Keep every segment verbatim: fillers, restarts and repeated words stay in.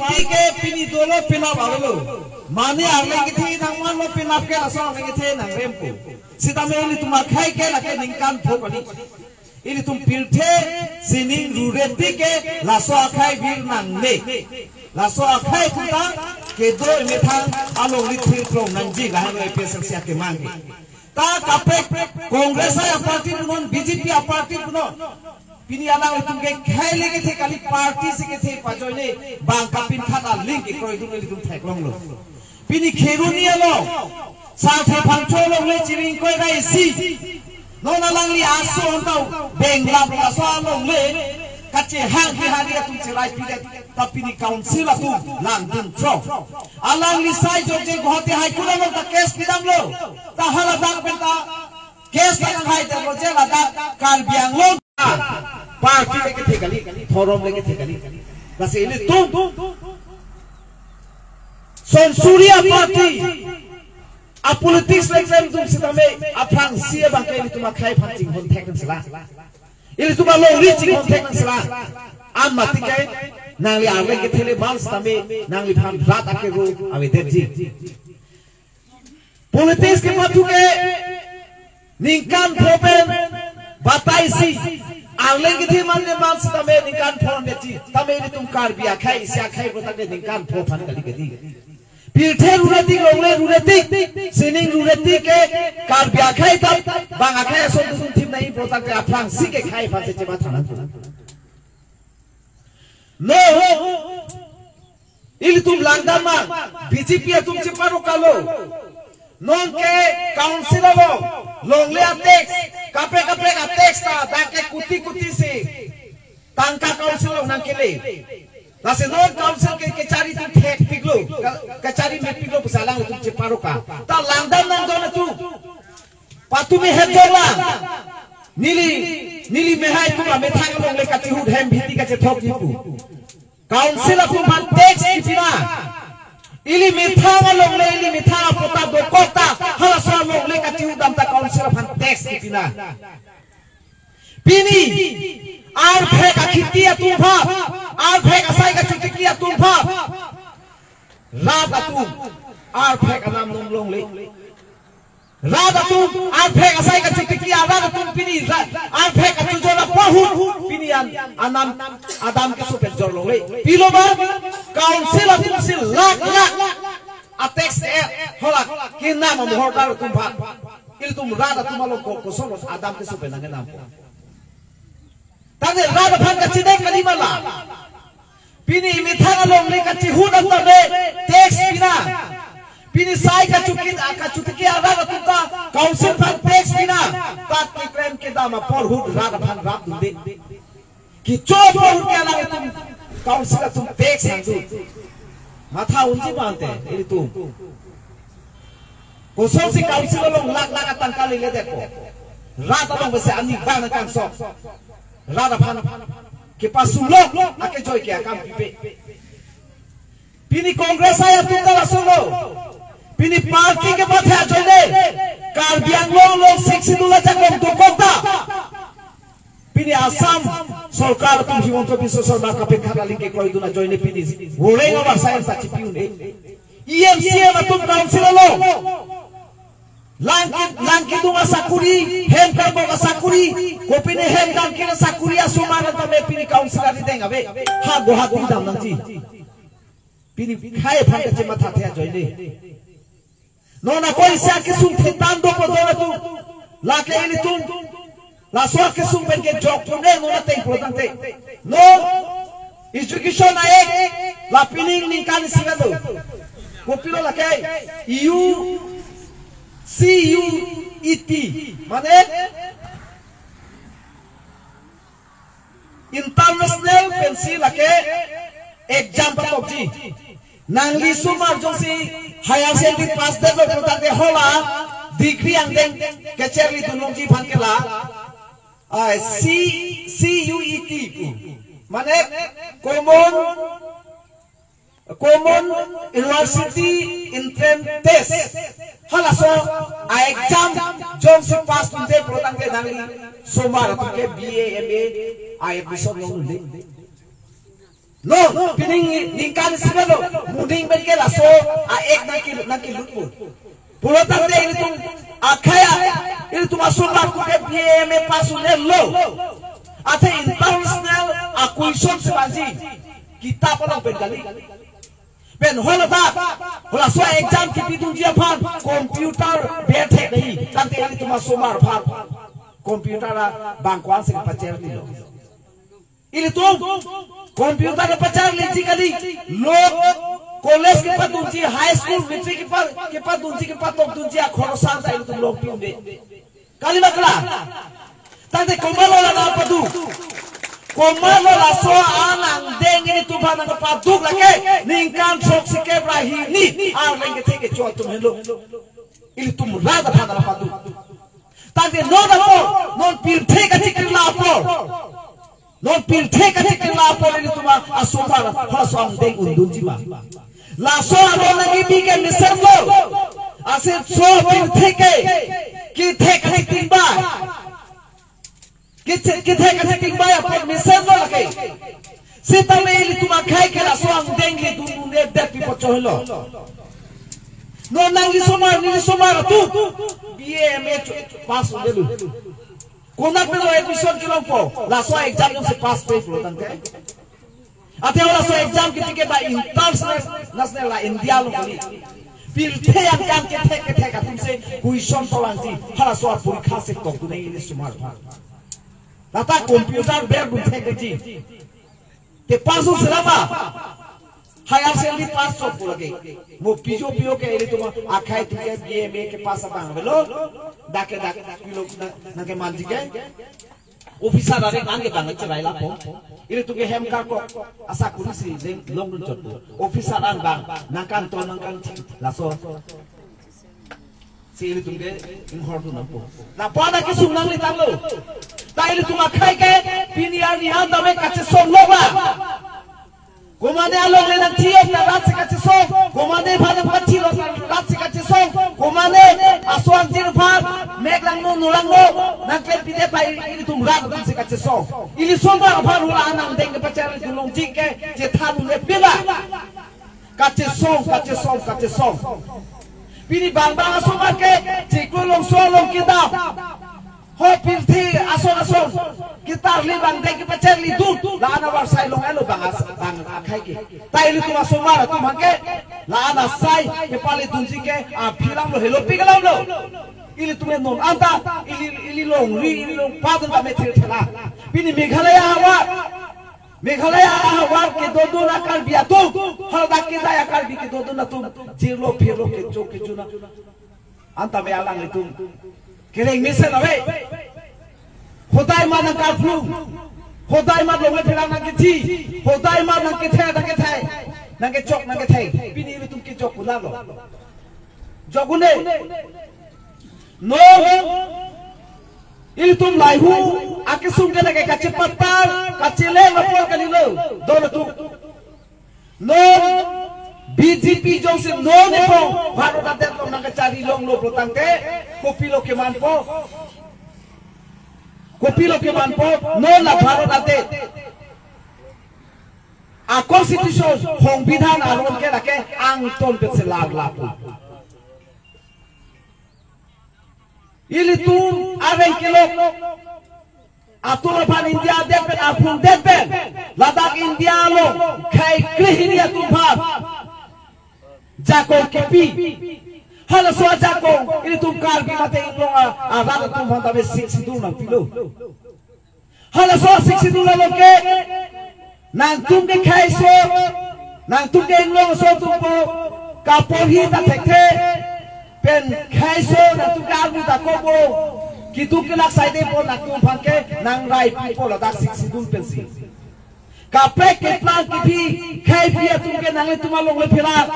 Party ke pini dolo penap avelo. Mane arleng kethe thangman lo penap ke laso arleng kethe nangrempo. Sitame ilitum akhei ke lake ningkan pho kali. Ilitum pirthe sining rureti ke laso akhei vir nangne. Laso akhei atum ta kedo emethang alongri thirklong nangji, lahelo A P H L C akemang ke. Ta kaprek Congress a-party punon, B J P a-party punon. Pini alanglitum ke khei le kethe kali, party si kethe pajoine bang kapin khat aling kekroidun ilitum theklonglo. Pini Kheroni along Sarthe Phangcho along le chiring koi ra isi. Non alangli aso antau benglap laso along le kachehang kehari atum cherai pidet, ta pini council atum langdun cho. Alangli sai George Guwahati High Court along ta case pidamlo. Ta haladak pen ta case ta kanghaidetlo je ladak Karbi Anglong party le kethe kali, forum le kethe kali. Lasi ilitum son suri a-party a-politics le klemdun sitame aphrangsi abang ke ilitum akhei aphan chinghon thek nang sila. Ilitum alongri chinghon thek nang sila. An mati ke nangli arleng kethe le man sitame nangliphan rat akero avedetji. Politics kepathu ke ningkan pho pen batai si arleng kethe man le man sitame ningkan pho detji. Tame ilitum Karbi akhei isi akhei pulo tangte ningkan pho aphan kali kali. Pirthe rureti longle rureti, sining rureti ke Karbi akhei ta bang akhei ason dun thim nai pulo tangte aphrangsi ke khei aphan si chematha nang. No, ilitum langdam ma, B J P atum cheparokalo. Non ke council along longle a-tax, kaprek kaprek a-tax ta dak ke kuti kuti si tangka council along nangkele. Lasi non council ke kechari atum thekpiklo, ke-, kechari mepiklo pusi alangtum cheparoka. Ta langdam nangdon atum. Patumi hetdon lang. Neli, neli mehai atum amethang along le kachihut hem bhiti kachethok hipu. Council atum aphan tax kipina. Ili methang along le, ili methang apatta dokok ta halaso along le kachihut dam ta council aphan tax kipina. Pini arphek akhiti atum aphan, arphek asai kachotiki atum aphan, rat atum arphek anam nonglongle. Rat atum arphek asai kachotiki arat atum pini rat arphek kachojor apor ahut pini an anam adam keso pen jorlongle. Pilo ba, council atum si lakh lakh a-tax, eh, holak kenam amohor dar atum aphan. Ilitum rat atum along ko-, koson lo adam keso pen nangkenam. Tangte rat aphan kachideng kali ma la. Pini methang along le kachihut atum le tax pina. Pini sai kachokit, ah, kachotiki arat atum ta council aphan tax pina. Tat keklem kedam apor ahut rat aphan rapdunde. Kecho apor ahut ke alangtum council atum tax nangdun. Matha unji ma ante ilitum. Kosonsi council along lakh lakh atangka leledet ko. Rat along besi ani bang nangkangsong. Rat aphan kepasung lo, akejoi ke akam pipe. Pini Congress ai atum ta lason lo. Pini party kepathek ajoine Karbi Anglong along Sixth Schedule ajakong dokok ta. Pini Assam sorkar atum Himanta Biswa Sarma kaprek khat aling kekroidun ajoine pini voreng avar asai ta chipi un-e. E M C M atum council along lang ke-, lang kedung asakuri, hem karbok asakuri, kopine hem dam ke asakuri asomar tame pini council arideng ave. Ha Guwahati dam nangji. Pini khei aphan kachemathathe ajoine. Non ako isi akesung thetan dopo don atum. Lake ilitum. Laso akesung pen kejok pune non ateng pulo tangte. Non Education Act la pining ningkan isi ado. Kopilo lake U C U E T. Mane international pensi lake exam patokji. Nangli osomar jongsi higher secondary pass detlo pulo tangte hala degree angdeng kecherlidun longji aphan ke la, ah, C, C U E T pu. Mane common, common University Entrance Test. Halaso a-exam jongsi pass dunde pulo tangte nangli osomar atum ke B A, M A a-admission longdunde. No, pining ningkan isi lo, moning pen ke laso a-act nangke, nangkelut pu. Pulo tangte ilitum akhei, ilitum asomar ke B A M A pass un-elo. Athe international a-question si vanji. Kitap along pen kali. Pen holadak, halaso exam kipidunji aphan computer ber thek nangji. Tangte ilitum asomar aphan computer abang ko-an si pacharlilo. Ilitum computer pacharliji kali, lo college kepadunji, high school, matric kepa, kepadunji, kepatokdunji akhorsa ta ilitum longpi un-e. Kali ma kali. Tangte komatlo la nangpadu. Komatlo laso an angdeng ilitum aphan nangpaduk lake. Ningkan throksi kep ra hini arleng kethe kecho atum henlo. Ilitum rat aphan nangpadu. Tangte non apor, non pirthe kachikirla apor. Non pirthe kachikirla apor ilitum asomar halaso angdeng undunji ma. Laso aron nangkebi ke mesenlo. Asit so pirthe ke, kethe kachitingbai. Kethe, kethe kachitingbai apot mesenlo lake. Sitame ilitum akhei ke laso angdeng le dun un-edet pi pocho helo. Non nangli somar, neli somar atum B A M A cho-, pass un-elo. Konat pen lo admission kelongpo, laso exam jongsi pass pe pulo tangte. Athe halaso exam kiti ke ba international, national la India along kali. Pirthe angkan kethe kethe atum si question tolangji, halaso aporikha si tokdun nangji neli somar aphan. Lata computer ber dun thekji. Te pass un-e sela ma. Higher secondary pass chot pu lake. Mo pijo pijo ke ilitum akhei atum ke B A M A ke pass abang avelo. Dak ke dak pilo na, nangkemanji ke. Officer areng an ke bang cherai lapo. Ilitum ke hem karkok asakuri si jeng longdun chot pu. Officer an bang nangkanto nangkanthi laso si ilitum ke inghor dun nangpo. Lapu-an akesung nanglitanglo. Ta ilitum akhei ke pini arni an tame kachesong lo ba. Komane alongle nangthi-ok ta rat si kachesong. Komane aphan nangpathi-ok ta rat si kachesong. Komane aso angjir aphan mek langno, no langno nangklempidet ta ilitum rat atum si kachesong. Ili somar aphan hula an angdeng kepacharlidun longji ke chethan un-e pila. Kachesong, kachesong, kachesong. Pini bang bang asomar ke chiklo longso along kedam. Ho pirthe ason ason ketarli bang deng kepacharlidun. La-an avarsai long-etlo bang as-, bang akhei ke. Ta ilitum asomar atum aphan ke la-an asai kepalidunji ke aphi alam lo, helopi ke alam lo. Ilitum non anta ili, ili longri, ili longpat tame thirthela. Pini Meghalaya havar Meghalaya ahavar kedodun a-Karbi atum, haladak kedai a-Karbi kedodun atum, jirlo phirlo kecho kechona. Anta me alanglitum kereng mesen ave. Hodai ma nangkarplung, hodai ma longle pherang nangkethi, hodai ma nangkethe nangkethai, nangkechok nangkethai. Pini ilitum kechok kunalo. Jok un-e. Non ilitum laihu akesung ke lake kachepatar, kacheleng apor kalilo. Don atum. Non B J P jongsi non epo Bharat adet along nangkachari longlo pulo tangte, kopilo kemanpo. Kopilo kemanpo, non la Bharat adet a-constitution, songbidhan aron ke lake angton pensi lar lapu. Ilitum areng kelok atum aphan India adet pen, aphung det pen, ladak India along khei krehini atum aphan jakong kipi. Halaso ajakong ilitum Karbi mate inglong a, arat atum aphan tame Sixth Schedule nangpilo. Halaso Sixth Schedule along ke nangtum ke khei aso, nangtum ke inglong aso atum po kaporhi ta thekthe, pen khei aso nangtum ke armu ta kobo, keduk kelak saide po nangtum aphan ke nangrai pipo ladak Sixth Schedule pensi. Kaprek keplang kephi khei aphi atum ke nanglitum alongle pherang,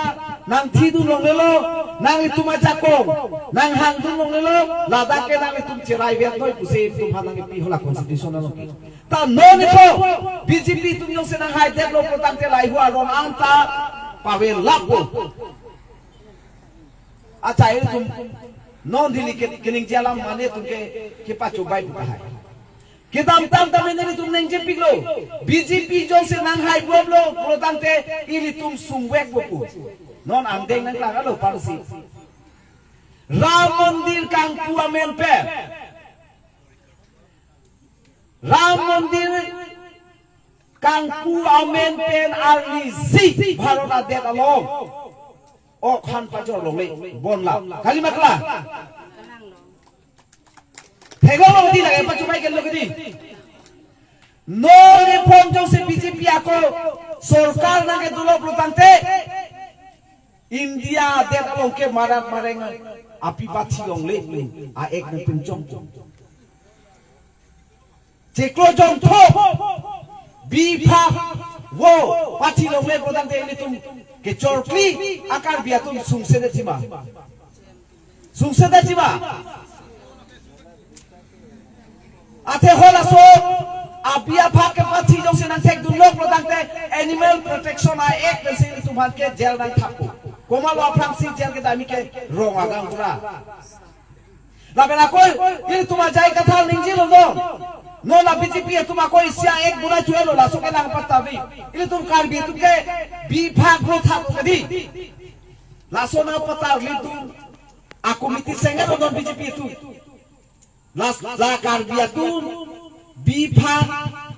nangthidun longlelo, nanglitum ajakong nanghangdun longlelo, ladak ke nanglitum cherai vet noi pusi itum aphan nangkepi hala constitution along ke. Ta non ipo B J P atum jongsi nanghaidetlo pulo tangte laihu aron anta pave lapo. Acha, itum non Delhi ke, keningje alam mane atum ke, kepachobai pu tahai. Kedamtang tame nelitum ningje piklo. B J P jongsi nanghai bomlo pulotangte ilitum sungvekpo pu. Non angdeng nangklang alo parsi. Ram Mandir kangpu amen pen. Ram Mandir kangpu amen pen arnisi Bharat adet along ok han pajor longle, bonla. Kalima kla. Theklong lo kedi, lake pachomai kelo kedi. Non ephong jongsi B J P ako sorkar nangkedolo pulotangte India adet along ke marat mareng api pathi longle, a-act nangpinchong. Chiklo jongtho bipha vo pathi longle pulotangte ilitum kechorkli a-Karbi atum sungsedetji ma? Sungsedetji ma? Athe halaso abi apha kepathi jongsi nangthekdunlo pulotangte Animal Protection Act pensi ilitum aphan ke jail nangthappo. Komatlo aphrangsi jail kedam ke rong agang pura. Lapen ako ilitum ajai kathal ningjelo non. Non la B J P atum ako isi a-act bura chuelo, laso kelang patta bi. Ilitum Karbi atum ke bipha vo thap kedi. Laso nangpatar ilitum a-committee sengelo non B J P atum. Las la Karbi atum bipha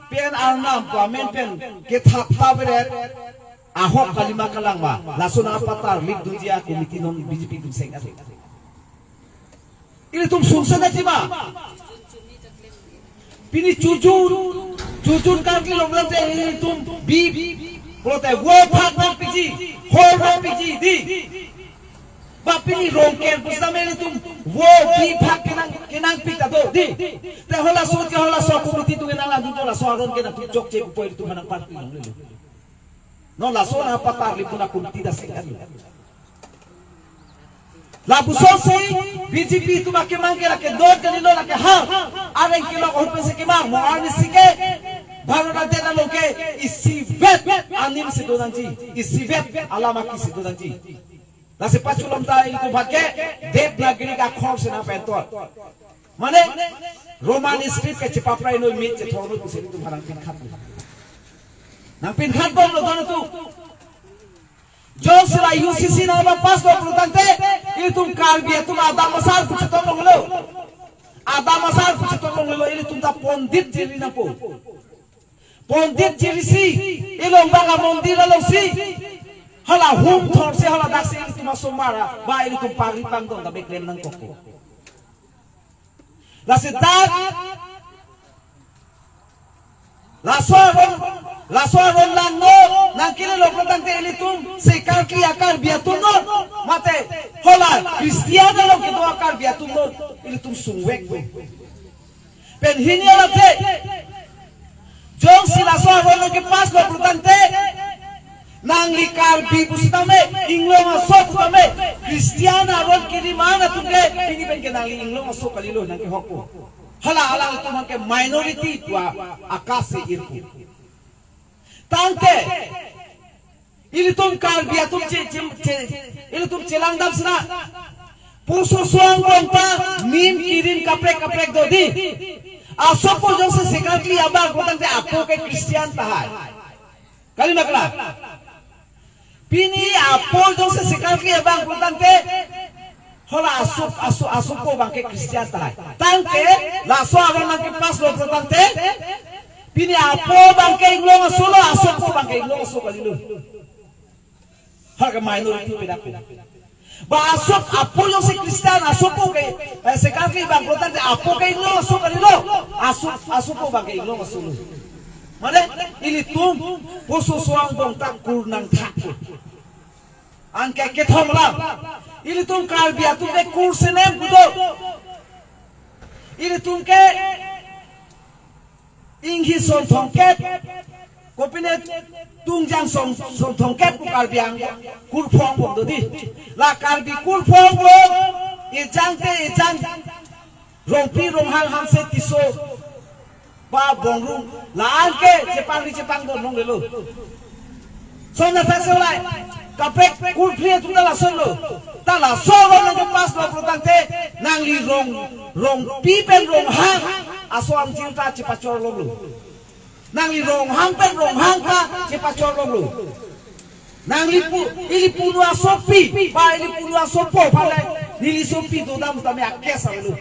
pen arnam pu amen pen kethap ta beret ahok kalima kalang ma. Laso nangpatar lipdunji a-committee non B J P atum sengelo. Ilitum sungsedetji ma? Pini chojun, chojun karkli longle te ilitum bi, pulote vo phak nangpiji, hor nangpiji dei. Ba pini rongker pusitame ilitum vo bipha kenang, kenangpi ta do dei. Te halaso ke halaso a-committee atum kenanglangjun, halaso aron ke nangtum chokche pu ilitum aphan nangparpi longlelo. Non laso nangpatar lipdun a-committee ta sengelo. Lapuson si B J P atum akemang ke lake dot kalilo, lake ha areng kelok ahut pensi kemang. Mo arnisi ke Bharat adet along ke isivet anim si donangji, isivet alam aki si donangji. Lasi pachelom ta ilitum aphan ke Devanagari akhor si nangpento. Mane Roman script ke chepaprai noi, mit chethor noi pusi ilitum aphan nangpinkhat. Nangpinkhat bomlo don atum. Jongsi la U C C nangpass lo pulotangte, ilitum Karbi atum adam asar pu chetong longlo. Adam asar pu chetong longlo, ilitum ta pondit jiri nangpo. Pondit jirisi, ilong bang a-mondir alongsi hala hum thorsi hala daksi ilitum asomar, ba ilitum pari pangdong ta beklem nangkokpo. Lasi dak laso aron, laso aron langno nangkelelo pulotangte ilitum sekarkli a-Karbi atum non, mate hala Christian along kedo a-Karbi atum non ilitum sungvekpo. Pen hini alam te, jongsi laso aron nangkepass lo pulotangte, nangli Karbi pusitame, inglong aso putame, Christian aron kiriman atum ke pini pen ke nangli inglong aso kalilo, nangkehokpo. Hala alangtum aphan ke minority pu a-, akas si irpo. Tangte ilitum Karbi atum che, che, che, ilitum chelangdam sina. Puso suang bong ta nim kirim kaprek kaprek do dei. Asopo jongsi sekarkli abang pulotangte apo ke Christian tahai. Kalima kla. Pini apo jongsi sekarkli abang pulotangte hala aso, aso, asopo abang ke Christian tahai. Tangte laso aron nangkepass lo pulotangte pini apo abang ke inglong aso lo, asopo abang ke inglong aso kalilo. Hala ke minority pen ako. Ba aso apo jongsi Christian, asopo ke, eh, sekarkli abang pulotangte apo ke inglong aso kalilo. Aso, asopo abang ke inglong aso lo. Mane ilitum puso suang bong ta kur nangthakpo. Anke kethom alam. Ilitum Karbi atum ke kur senem kedo. Ilitum ke inghi son thomkep, kopine tungjang son, son thomkep pu Karbi Anglong kurphong bong do dei. La Karbi kurphong bong, ejang te ejang, Rongpi Ronghang Hanse Tisso ba Bongrung, la-an ke chepangri chepangdon longlelo. Son na thak se ulai, kaprek kurphli atum ta lasonlo. Ta laso aron nangkepass lo pulotangte nangli Rong, Rongpi pen Ronghang aso angjir ta chepachor longlo. Nangli Ronghang pen Ronghang ta chepachor longlo. Nangli pu, ili punu asopi, ba ili punu asopo, pale neli sopi dodam tame akes avelo.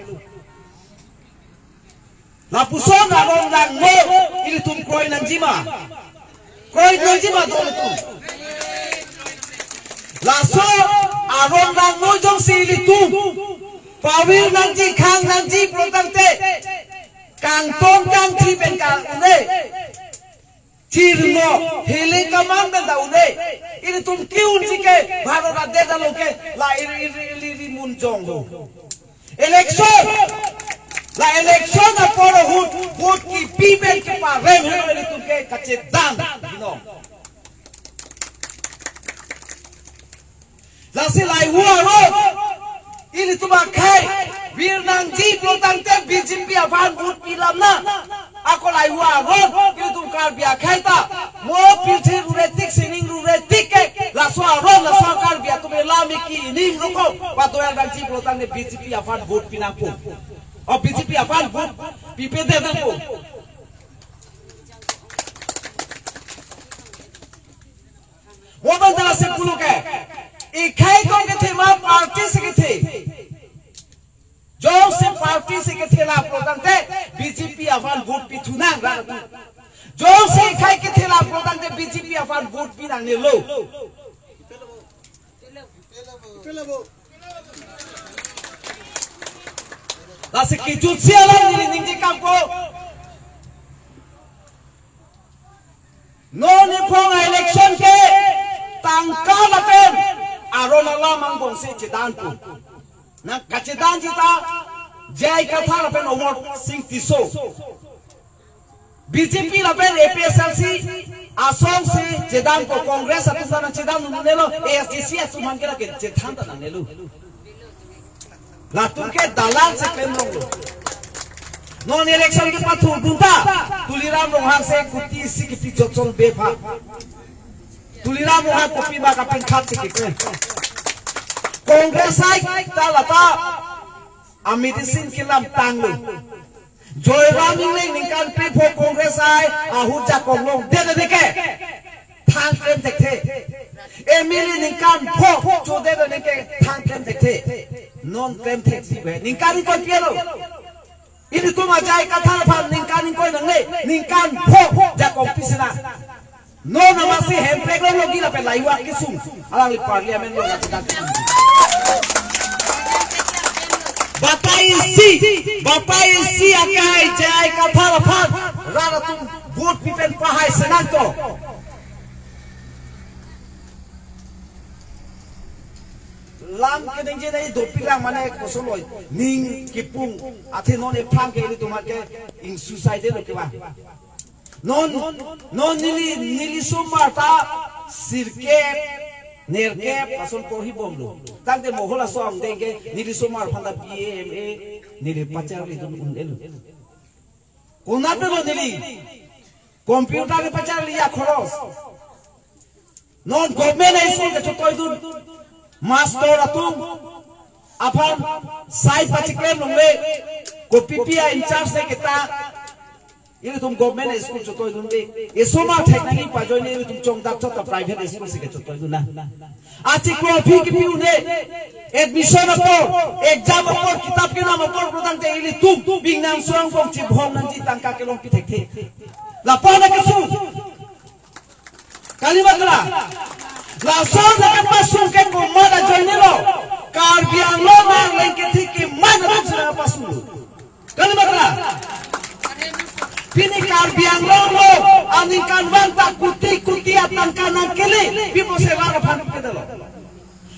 Lapuson aron langno ilitum kroi nangjima. Kroi nangjima don ilitum. Laso aron langno jongsi ilitum pavir nangji, khang nangji pulotangte kangtong kangthi pen kang-un-e. Chirno, hili kaman pen ta un-e. Ilitum ke-unji ke, Bharat adet along ke, la ili, ili, ili, ili mun jong ho. Election, la election apor ahut, vote kipi pen keparem helo ilitum ke kachedan, you know. Lasi laihu aron, ilitum akhei vir nangji pulotangte B J P aphan vote pi lam na. Ako laihu aron, ilitum Karbi akhei ta mo pirthe rure tik, sining rure tik ke, laso aron, laso Karbi atum elam iki ining roko patoya nangji pulotangte B J P aphan vote pi nangpo. O B J P aphan vote pipedet nangpo. Mo bang jala si pulo ke, ikhei ko kethe ma party si kethe? Jongsi party si kethe la pulotangte B J P aphan vote pithu nang ra tu. Jongsi ikhei kethe la pulotangte B J P aphan vote pi nangnelo. Lasi kejutsi alam neli ningje kangpo. Non niphong election ke tangka lapen aron alam angbongsi chedanpo. Nang kachedanji ta J I Kathar lapen Omor Sing Tisso. B J P lapen A P H L C asong si chedanpo, Congress atum ta nangchedan un-elo, A S D C atum aphan ke la ke chedan ta nangnelo. Latum ke dalal si klem longlo. Non election kepathurdun ta Tuliram Ronghang si kuti isi kipi jotson bepha. Tuliram Ronghang kopi ma kapinkhat si kekle. Congress ai ta lata a medicine kelam tanglo. Joyram Engleng ningkan phli pho Congress ai ahut jakong longdedetke than klem thekthe. M L A ningkan pho chodedetke than klem thekthe. Non klem thekthepe ningkan ingkoi pi-elo. Ilitum a J I Kathar aphan ningkan ingkoi nangne, ningkan pho jakong pisi nang. Non amatsi Hemprek along logi lapen laihu akesung alangli parliament along nangchedan. Batai isi, batai isi akai J I Kathar aphan rat atum vote pi pen pahai senang to. Lam keningje nai dopik lang mane koson loi ning kipung athe non ephan ke ilitum ke ing suicide lo ke ba. Non, non neli, neli somar ta sirkep, nerkep, lason porhi bomlo. Tangte mohol asong dengke, neli somar aphan ta B A, M A, neli pacharlidun un-elo. Konatlo neli computer kepacharli akhoros. Non government school kechotoidun. Master atum aphan sai pachiklem longle. Kopi pi a in charge le kita. Ilitum government school chotoidunde. Esomar thek nangji pu ajoine ilitum chongdak chot ta private school si kechotoidun na. Achiklo aphi kipi un-e. Admission apor, exam apor, kitap kenam apor pulotangte ilitum bingnang suang pong chibhong nangji tangka kelong pi thekthe. Lapu-an akesung. Kali ma kali. Lason akepasung ke komat ajoinelo. Karbi Anglong aleng kethe keman atum si nangpasunglo. Kali ma kali. Pini Karbi Anglong along aningkanvang ta kuti kuti atangka nangkele. Pi apotsi rat aphan pipedetlo?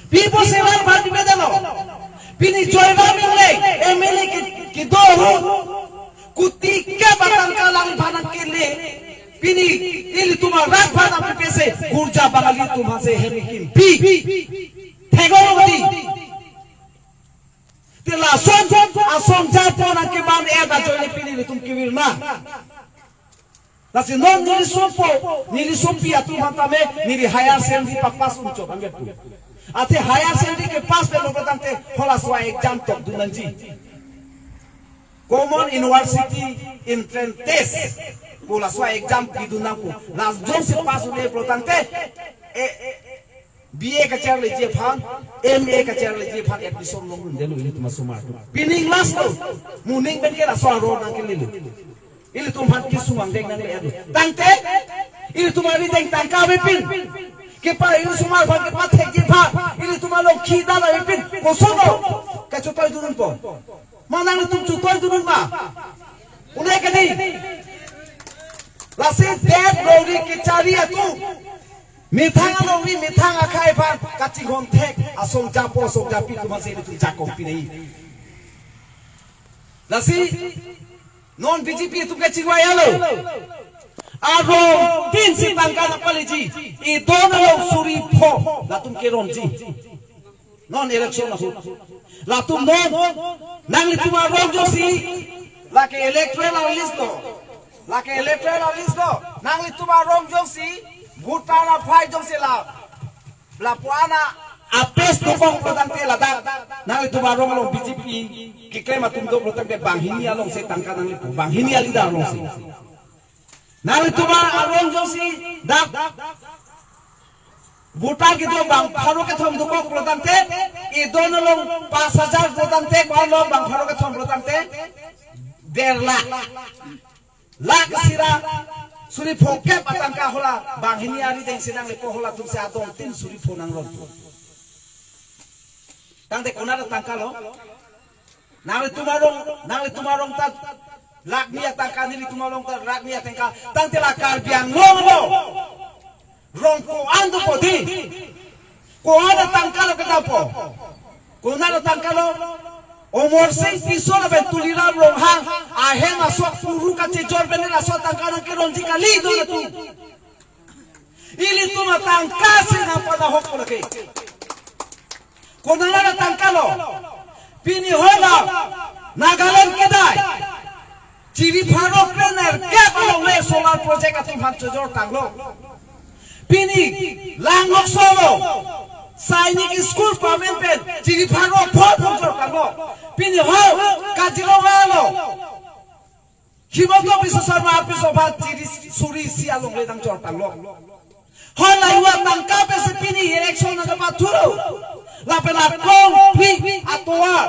Pi apotsi rat aphan pipedetlo? Pini Joyram Engleng M L A ke, kedo ahut kuti kep atangka alangphan nangkele. Pini ilitum arat aphan nangpipe se gurja Bangali atum aphan si hem kimpi. Theklong lo kali. Te lason asong japo nangkeban-et ajoine pini ilitum kevir na. Lasi non neli sopo, neli sopi atum aphan tame, neli higher secondary papass un chot angge pu. Athe higher secondary kepass pe lo pulotangte halaso a-exam tokdun nangji. Common University Entrance Test pu laso exam pidun nangpo. Last jongsi pass un-e pulo tangte, eh, B A kacharliji aphan, M A kacharliji aphan admission longdundelo ilitum asomar atum. Pining last lo, moning pen ke laso aro nangkelelo. Ilitum aphan kesung angdeng nangle-etlo. Tangte, ilitum arideng tangka avepin, kepa, ili osomar aphan kepathekji aphan, ilitum along khidal avepin, kosonlo kachetoidun unpo? Ma nanglitum chetoidun un ma? Une kali. Lasi det longri kechari atum, methang alongri methang akhei aphan kachinghon thek asong japo asong japi atum aphansi ilitum jakong pinei. Lasi non B J P atum kachingvai-etlo. Arong tin si tangka nangpaleji. Idon along suri pho latum keronji. Non election ahut latum non nanglitum arong jongsi, lake electoral list lo, lake electoral list lo, nanglitum arong jongsi voter aphai jongsi la, lapu-an a-paste dokok pulo tangte ladak nanglitum arong along B J P keklem atum do pulo tangte banghini alongsi tangka nanglipo, banghini a-leader alongsi. Nanglitum arong jongsi dak voter kedo bang pharo kethom dokok pulo tangte, idon along pas hajar pulo tangte, ko-an lo bang pharo kethom pulo tangte, der lakh. Lakh isi ra suri phongkep atangka hala banghini arideng si nanglepo, halatumsi adon tin suri pho nangronpo. Tangte konat atangka lo? Nanglitum arong, nanglitum arong ta lakh ni atangka, nelitum arong ta lakh ni atangka. Tangte la Karbi Anglong lo, rong ko-an dopo dei? Ko-an atangka lo kedampo? Konat atangka lo? Amarsing Tisso lapen Tuliram Ronghang ahem aso apuru kachejor pen laso atangka nangkeronji kali, don atum. Ilitum atangka si nangpanahokpo lake. Konat atangka lo? Pini hala Nagaland kedai chiri pharo krenerkep alongle solar project atum aphan chojor tanglo. Pini Langlokso along Sainik School pamen pen chiri pharo pho nangchor tanglo. Pini ho Kaziranga along Himanta Biswa Sarma apiso aphan chiri suri isi alongle nangchor tanglo. Hala yo atangka pensi pini election nangkapathulo. Lapen akongphi atovar,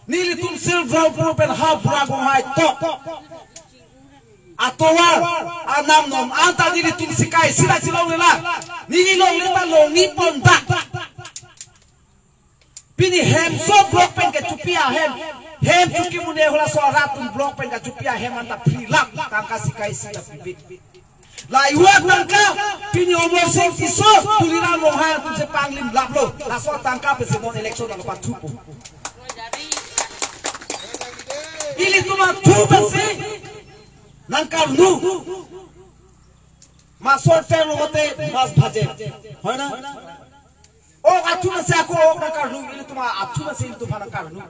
nelitum Silsong pen ha Bura Gonghai tok atovar anam nom anta nelitum sikai sira chilonglelang. Neli longle ta longni pondak. Pini hemso block pen kechopi ahem, hem chokimune halaso arat atum block pen kechopi ahem anta phri lakh tangka sikai isi ta pipe. La yo atangka pini Amarsing Tisso, Tuliram Ronghang atumsi panglim laplo. Laso atangka pensi non election nangpathupo. Ilitum athu pensi nangkarnu. Masor tel lo mate mas bhaje. Hoi na? Ok athu pensi ako ok nangkarnu, ilitum athu pensi ilitum aphan nangkarnu.